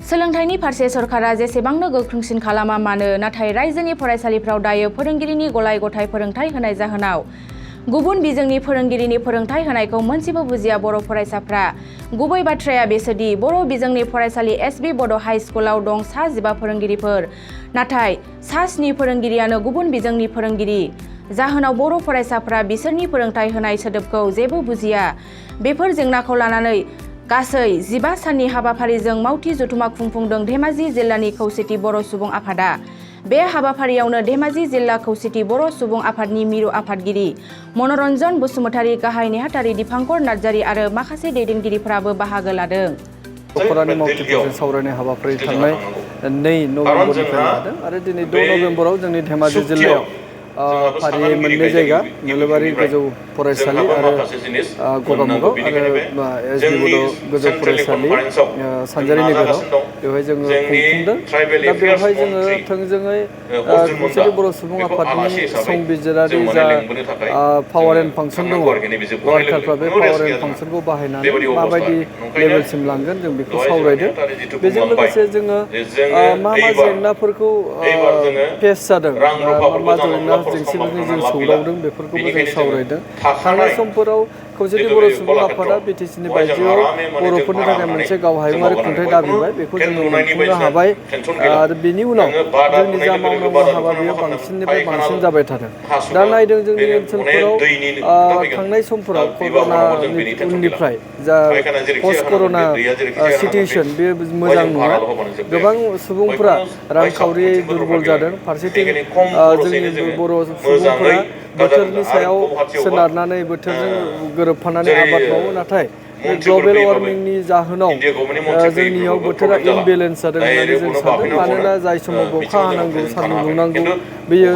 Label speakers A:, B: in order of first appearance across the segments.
A: सोलोंथाइनि फारसे सरकारा जेसेबांनो गोख्रोंसिन खालामा मानो नाथाय रायजोनि फरायसालिफ्राव दायो फोरोंगिरिनि गलाय गथाय फोरोंथाइ होनाय जाहोनाव गुबुन बिजोंनि फोरोंगिरिनि फोरोंथाइ होनायखौ मोनसेबो बुजिया बर' फरायसाफ्रा। गुबै बाथ्राया बेसोदि बर' बिजोंनि फरायसालि एसबि बड' हाइ स्कुलाव दं सा 15 फोरोंगिरिफोर, नाथाय सा 7 फोरोंगिरियानो गुबुन बिजोंनि फोरोंगिरि। जाहोनाव बर' फरायसाफ्रा बिसोरनि फोरोंथाइ होनाय सोदोबखौ जेबो बुजिया। बेफोर जेंनाखौ लानानै गासै 15 साननि हाबाफारिजों मावथि जथुमा खुंफुंदों धेमाजि जिल्लानि खौसेथि बर' सुबुं आफादा। बे हाबाफारियावनो धेमाजि जिल्ला खौसेथि बर' सुबुं आफादनि मिरु आफादगिरि मनरन्जन बसुमतारी, गाहाय नेहाथारि दीपांकर नार्जारी आरो माखासे दैदेनगिरिफोराबो बाहागो लादों।
B: सरकारनि मावथिफोरजों सावरायनाय हाबाफारि थांनाय 2 नभेम्बरनिफ्राय लादों आरो दिनै 2 नभेम्बराव जोंनि धेमाजि जिल्लायाव फारियै 2 जायगा नोलोबारि गोजौ फरायसालि आरो गगामुगाव आरो एसबि बड' गोजौ फरायसालि सानजारि नोगोराव बेवहाय जोङो खुंफुंदों। दा बेवहाय जोङो थोंजोङै खौसेथि बर' सुबुं आफादनि संबिजिरारि जा पावार एन्ड फांसन दङ, वार्कारफ्रा बे पावार एन्ड फांसनखौ बाहायनानै माबायदि लेभेलसिम लांगोन जों बेखौ सावरायदों। बेजों लोगोसे जोङो मा जेंनाफोरखौ फेस जादों, मा जेंना जेंसिफोरनि जों सौदावदों बेफोरखौबो जों सावरायदों। थांनाय समफोराव खौसेथि बर' सुबुं आफादा बिटिसिनि बायजोआव बर'फोरनि थाखाय मोनसे गाव हायुङारि खुंथाइ दाबिबाय, बेखौ जोङो मोनफुंनो हाबाय आरो बेनि उनाव जोंनि जा मावनांगौ हाबा बेयो बांसिननिफ्राय बांसिन जाबाय थादों। दा नायदों जोंनि ओनसोलफोराव थांनाय समफोराव कर'नानि उननिफ्राय जा पस्ट कर'ना सिटुएसन बे मोजां नङा। गोबां सुबुंफोरा रांखावरि दुरबल जादों। फारसेथिं जोंनि बर' सुबुंफोरा बोथोरनि सायाव सोनारनानै बोथोरजों गोरोबफानानै आबाद मावो, नाथाय बे ग्लबेल वार्मिंनि जाहोनाव जोंनियाव बोथोरा इमबेलेन्स जादों होननानै जों सानदों। मानोना जाय समाव अखा हानांगौ, सान्दुं दुंनांगौ बेयो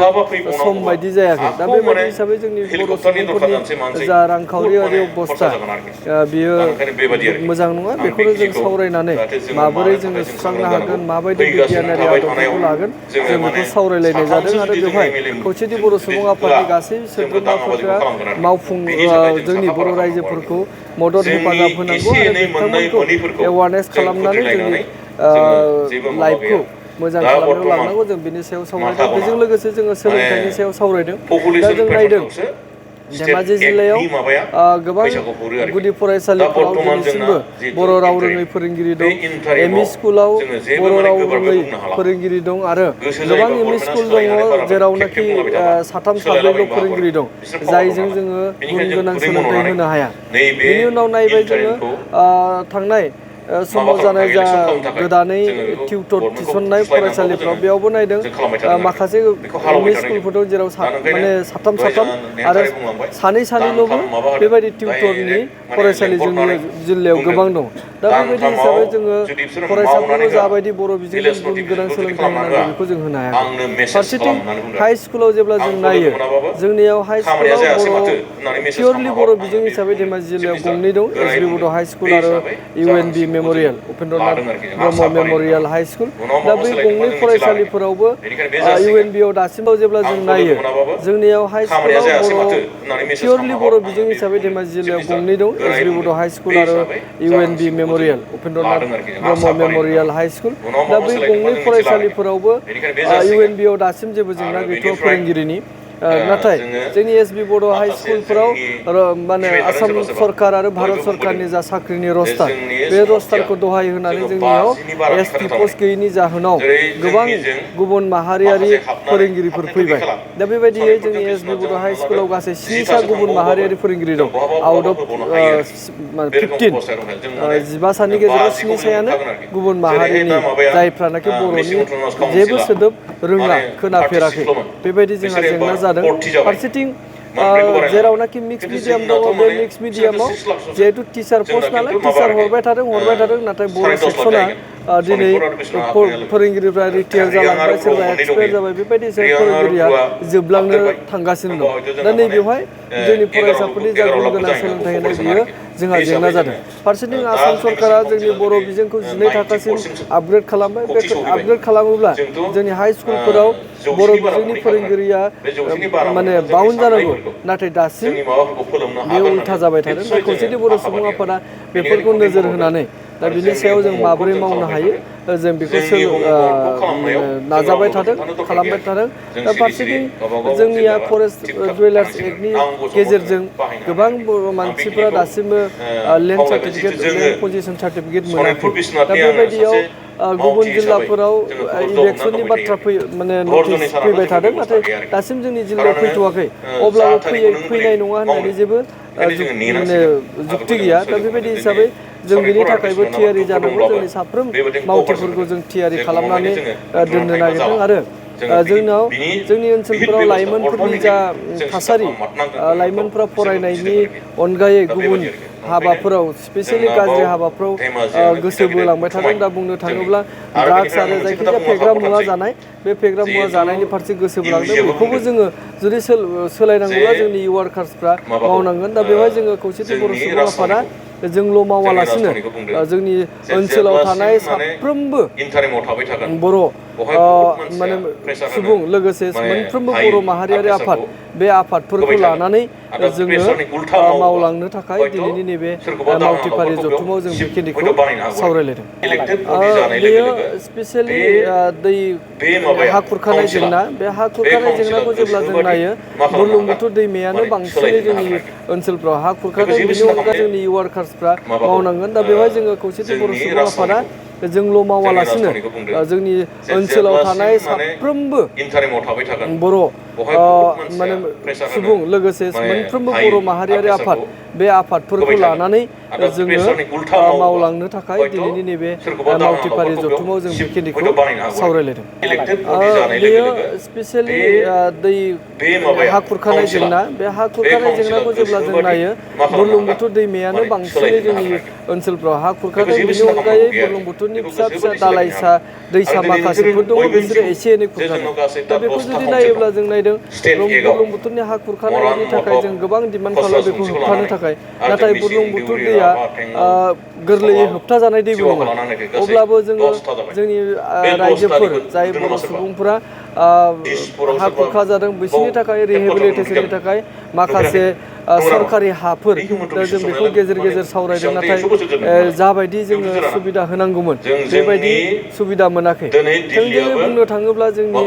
B: सम बायदि जायाखै। दा बेबायदि हिसाबै जोंनि बर' सुबुंफोरनि जा रांखावरियारि अबस्था बियो मोजां नङा। बेखौनो जों सावरायनानै माबोरै जोङो सुस्रांनो हागोन, माबायदि बिगियानारि आदबफोरखौ लागोन, जों बेखौ सावरायलायनाय जादों आरो बेवहाय खौसेथि बर' सुबुं आफादनि गासै सोद्रोमाफोरा जोंनि बर' रायजोफोरखौ मदद हेफाजाब होनांगौ आरो बिथांमोनखौ एवारनेस खालामनानै जोंनि लाइफखौ मोजां खालामनायाव लांनांगौ, जों बिनि सायाव सावरायदों। बेजों लोगोसे जोङो सोलोंथाइनि सायाव सावरायदों। दा जों नायदों धेमाजि जिल्लायाव गोबां गुदि फरायसालिफोराव दिनैसिमबो बर' राव रोङै फोरोंगिरि दं। एमइ स्कुलाव बर' राव रोङै फोरोंगिरि दं आरो गोबां एमइ स्कुल दङ जेरावनाखि 3 4 फोरोंगिरि दं, जायजों जोङो गुन गोनां सोलोंथाइ होनो हाया। बेनि उनाव नायबाय जोङो थांनाय समाव जानाय जा गोदानै टिउटर थिसननाय फरायसालिफ्राव, बेयावबो नायदों माखासे एमइ स्कुलफोर दं जेराव 3 आरो 2-2ल'बो बेबायदि टिउटरनि फरायसालि जोंनि जिल्लायाव गोबां दं। दा बेबायदि हिसाबै जोङो फरायसाफोरखौ जाबायदि बर' बिजोंजों गुन गोनां सोलोंथाइ होनांगौ बेखौ जों होनो हायाखै। फारसेथिं हाइ स्कुलाव जेब्ला जों नायो, जोंनियाव हाइ स्कुलाव पियरलि बर' बिजों हिसाबै धेमाजि जिल्लायाव 2 दं, एसबि बड' हाइ स्कुल आरो UNB memorial Upendranath Brahma memorial high school. दा बै 2 फरायसालिफोरावबो इउएनबिआव दासिमबो जेब्ला जों नायो, जोंनियाव हाइ स्कुलाव पियरलि बर' बिजों हिसाबै धेमाजि जिल्लायाव 2 दं, एसबि बड' हाइ स्कुल आरो UNB memorial Upendranath Brahma memorial high school. दा बै 2 फरायसालिफोरावबो इउएनबिआव दासिम जेबो जेंना गैथ'वा फोरोंगिरिनि। नाथाय जोंनि एसबि बड' हाइ स्कुलफोराव माने आसाम सरकार आरो भारत सरकारनि जा साख्रिनि रस्टार, बे रस्टारखौ दहाय होनानै जोंनियाव एसटि पस्ट गैयैनि जाहोनाव गोबां गुबुन माहारियारि फोरोंगिरिफोर फैबाय। दा बेबायदियै जोंनि एसबि बड' हाइ स्कुलाव गासै 7 गुबुन माहारियारि फोरोंगिरि दं। आउट अफ 15 सानि गेजेराव 7 गुबुन माहारिनि, जायफ्रानाखि बर'नि जेबो सोदोब रोङा, खोनाफेराखै। बेबायदि जोंहा जेंना जादों। फारसेथिं जेरावनाखि मिक्स मिडियाम दङ, बे मिक्स मिडियामाव जिहेतु टिचार पस्ट नालाय टिचार हरबाय थादों, नाथाय बर' सेक्सना दिनै फोरोंगिरिफ्रा रिटायार जालांबाय, सोरबा एक्सपायार जाबाय। बेबायदि हिसाबै फोरोंगिरिया जोबलांनो थांगासिनो दं। दा नैबेवहाय जोंनि फरायसाफोरनि जा गुन गोनां सोलोंथाइ होनाय बियो जोंहा जेंना जादों। फारसेथिं आसाम सरकारा जोंनि बर' बिजोंखौ 12 थाखोसिम आपग्रेड खालामबाय। बे आपग्रेड खालामोब्ला जोंनि हाइ स्कुलफोराव बर' बिजोंनि फोरोंगिरिया माने बाउन्ड जानांगौ, नाथाय दासिम बेयो उल्था जाबाय थादों। दा खौसेथि बर' सुबुं आफादा बेफोरखौ नोजोर होनानै दा बिनि सायाव जों माबोरै मावनो हायो जों बेखौ नाजाबाय थादों खालामबाय थादों दा फारसेथिं जोंनिया फरेस्ट डुवेलार्स एक्टनि गेजेरजों गोबां बर' मानसिफोरा दासिमबो land certificate land position certificate मोनाखै दा बेबायदियाव गुबुन जिल्लाफोराव इलेक्सननि बाथ्रा माने नटिस फैबाय थादों नाथाय दासिम जोंनि जिल्लायाव फैथ'वाखै अब्लाबो फैनाय नङा होननानै जेबो माने जुक्ति गैया दा बेबायदि हिसाबै जों बेनि थाखायबो थियारि जानांगौ जोंनि साफ्रोम मावथिफोरखौ जों थियारि खालामनानै दोननो नागिरदों आरो जोंनाव जोंनि ओनसोलफोराव लाइमोनफोरनि जा थासारि लाइमोनफ्रा फरायनायनि अनगायै गुबुन हाबाफोराव स्पेसियेलि गाज्रि हाबाफ्राव गोसो बोलांबाय थादों दा बुंनो थाङोब्ला ड्राग्स आरो जायखिजाया फेग्रा मुवा जानाय बे फेग्रा मुवा जानायनि फारसे गोसो बोलांदों बेखौबो जोङो जुदि सोलायनांगौब्ला जोंनि इउ वार्कार्सफ्रा मावनांगोन दा बेवहाय जोङो खौसेथि बर' सुबुं आफादा जोंल' मावालासिनो जोंनि ओनसोलाव थानाय साफ्रोमबो बर' माने सुबुं लोगोसे मोनफ्रोमबो बर' माहारियारि आफाद बे आफादफोरखौ लानानै जोङो मावलांनो थाखाय दिनैनि नैबे मावथिफारि जथुमाव जों बेखिनिखौ सावरायलायदों बेयो स्पेसियेलि दै हा खुरखानाय जेंना बे हा खुरखानाय जेंनाखौ जेब्ला जों नायो बुरलुंबुथुर दैमायानो बांसिनै जोंनि ओनसोलफ्राव हा खुरखादों बेनि अनगा जोंनि इउ वार्कार्सफ्रा मावनांगोन दा बेवहाय जोङो खौसेथि बर' सुबुं आफादा जोंल' मावालासिनो जोंनि ओनसोलाव थानाय साफ्रोमबो बर' माने सुबुं लोगोसे मोनफ्रोमबो बर' माहारियारि आफाद बे आफादफोरखौ लानानै जोङो मावलांनो थाखाय दिनैनि नैबे मावथिफारि जथुमाव जों बेखिनिखौ सावरायलायदों बेयो स्पेसियेलि दै हा खुरखानाय जेंना बे हा खुरखानाय जेंनाखौ जेब्ला जों नायो बुरलुंबुथुर दैमायानो बांसिनै जोंनि ओनसोलफ्राव हा खुरखादों बेनि अनगायै बुरलुंबुथुरनि फिसा फिसा दालाइसा दैसा माखासेफोर दङ बिसोरो एसे एनै खुरखादों दा बेखौ जुदि नायोब्ला जों नायदों बुरलुंबुथुरनि हा खुरखानायनि थाखाय जों गोबां डिमान्ड खालामो बेखौ होबथानो थाखाय नाथाय बुरलुंबुथुर दैया गोरलैयै होबथाजानाय दैबो नङा अब्लाबो जोङो जोंनि रायजोफोर जाय बर' सुबुंफोरा हा खुरखा जादों बिसोरनि थाखाय रिहेबिलिटेसननि थाखाय माखासे सरकारि हाफोर दा जों बेखौ गेजेर गेजेर सावरायदों नाथाय जाबायदि जोङो सुबिदा होनांगौमोन बेबायदि सुबिदा मोनाखै थोंजोङै बुंनो थाङोब्ला जोंनि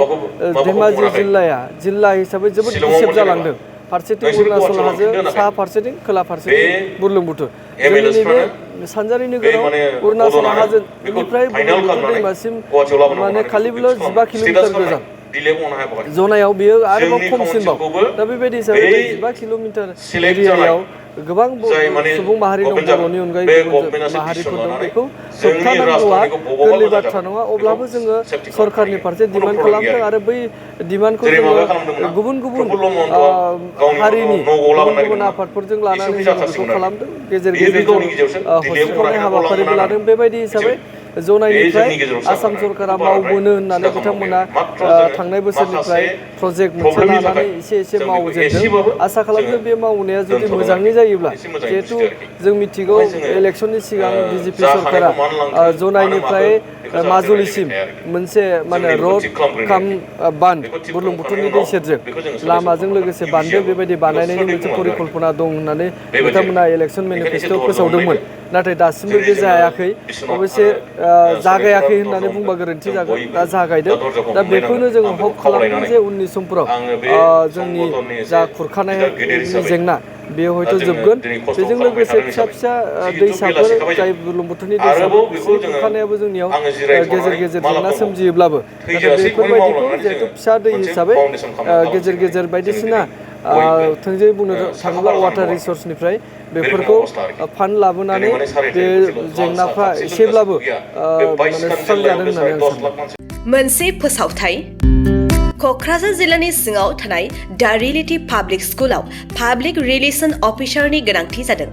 B: धेमाजि जिल्लाया जिल्ला हिसाबै जोबोद गुसेब जालांदों फारसेथिं अरुणाचल हाजो साहा फारसेथिं खोला फारसेथिं बुरलुंबुथुर जोंनि नैबे सानजारि नोगोराव अरुणाचल हाजोनिफ्राय बुरलुंबुथुर दैमासिम माने खालिबोल' 15 किल'मिटार गोजान जनायाव बियो आरोबाव खमसिनबाव दा बेबायदि हिसाबै 15 किल'मिटार एरियायाव गोबां सुबुं माहारि दं बर'नि अनगायै गुबुन माहारिफोर दं बेखौ होबथानांगौआ गोरलै बाथ्रा नङा अब्लाबो जोङो सरकारनि फारसे डिमान्ड खालामदों आरो बै डिमान्डखौ जोङो गुबुन गुबुन हारिनि गुबुन गुबुन आफादफोरजों लानानै जोङो बेखौ खालामदों गेजेर गेजेर जों हस्पिटालनि हाबाफारिबो लादों बेबायदि हिसाबै जनायनिफ्राय आसाम सरकारा मावबोनो होननानै बिथांमोना थांनाय बोसोरनिफ्राय प्रजेक्ट मोनसे लानानै एसे एसे मावजेनदों आसा खालामदों बे मावनाया जुदि मोजाङै जायोब्ला जिहेथु जों मिथिगौ इलेक्सननि सिगां बिजेपि सरकारा जनायनिफ्राय माजुलिसिम मोनसे माने रड काम बान्ध बुरलुंबुथुरनि दै सेरजों लामाजों लोगोसे बान्दो बेबायदि बानायनायनि मोनसे परिकल्पना दं होननानै बिथांमोना इलेक्सन मेनिफेस्ट'आव फोसावदोंमोन नाथाय दासिमबो बे जायाखै अबयसे जागायाखै होननानै बुंबा गोरोन्थि जागोन दा जागायदों दा बेखौनो जोङो हप खालामदों जे उननि समफोराव जोंनि जा खुरखानायनि जेंना बेयो हयथ' जोबगोन बेजों लोगोसे फिसा फिसा दैसाफोर जाय बुरलुंबुथुरनि दैसाफोर बिसोरनि खुरखानायाबो जोंनियाव गेजेर गेजेर जेंना सोमजियोब्लाबो नाथाय बेफोरबायदिखौ जिहेथु फिसा दै हिसाबै गेजेर गेजेर बायदिसिना थोंजोङै बुंनो थाङोब्ला वाटार रिसर्सनिफ्राय बेफोरखौ फान्ड लाबोनानै बे जेंनाफ्रा एसेब्लाबो माने सुस्रांजादों होननानै आं सानो
C: मोनसे फोसावथाय क'क्राझार जिल्लानि सिङाव थानाय दा रियेलिटी पाब्लिक स्कुलाव पाब्लिक रिलेसन अफिसारनि गोनांथि जादों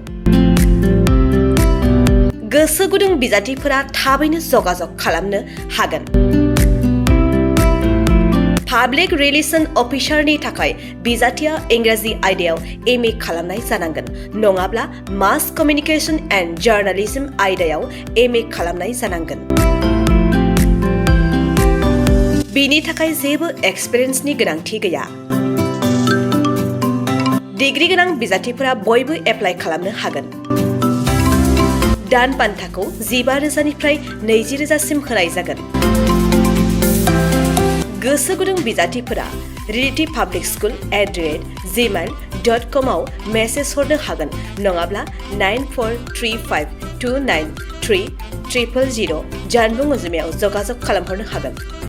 C: गोसो गुदुं बिजाथिफोरा थाबैनो जगाजग खालामनो हागोन पाब्लिक रिलेसन अफिसारनि थाखाय बिजाथिया इंराजि आयदायाव MA खालामनाय जानांगोन नङाब्ला मास कमिउनिकेशन एन्ड जार्नालिज्म आयदायाव MA खालामनाय जानांगोन बिनि थाखाय जेबो एक्सपिरियेन्सनि गोनांथि गैया डिग्री गोनां बिजाथिफोरा बयबो एप्लाइ खालामनो हागोन दान बान्थाखौ 15,000निफ्राय 20,000सिम होनाय जागोन। गोसो गुदुं बिजाथिफोरा रिलेटिभ पाब्लिक स्कुल @gmail.com आव मेसेज हरनो हागोन नङाब्ला 9435293000 जानबुं अनजिमायाव जगाजग खालामहरनो हागोन।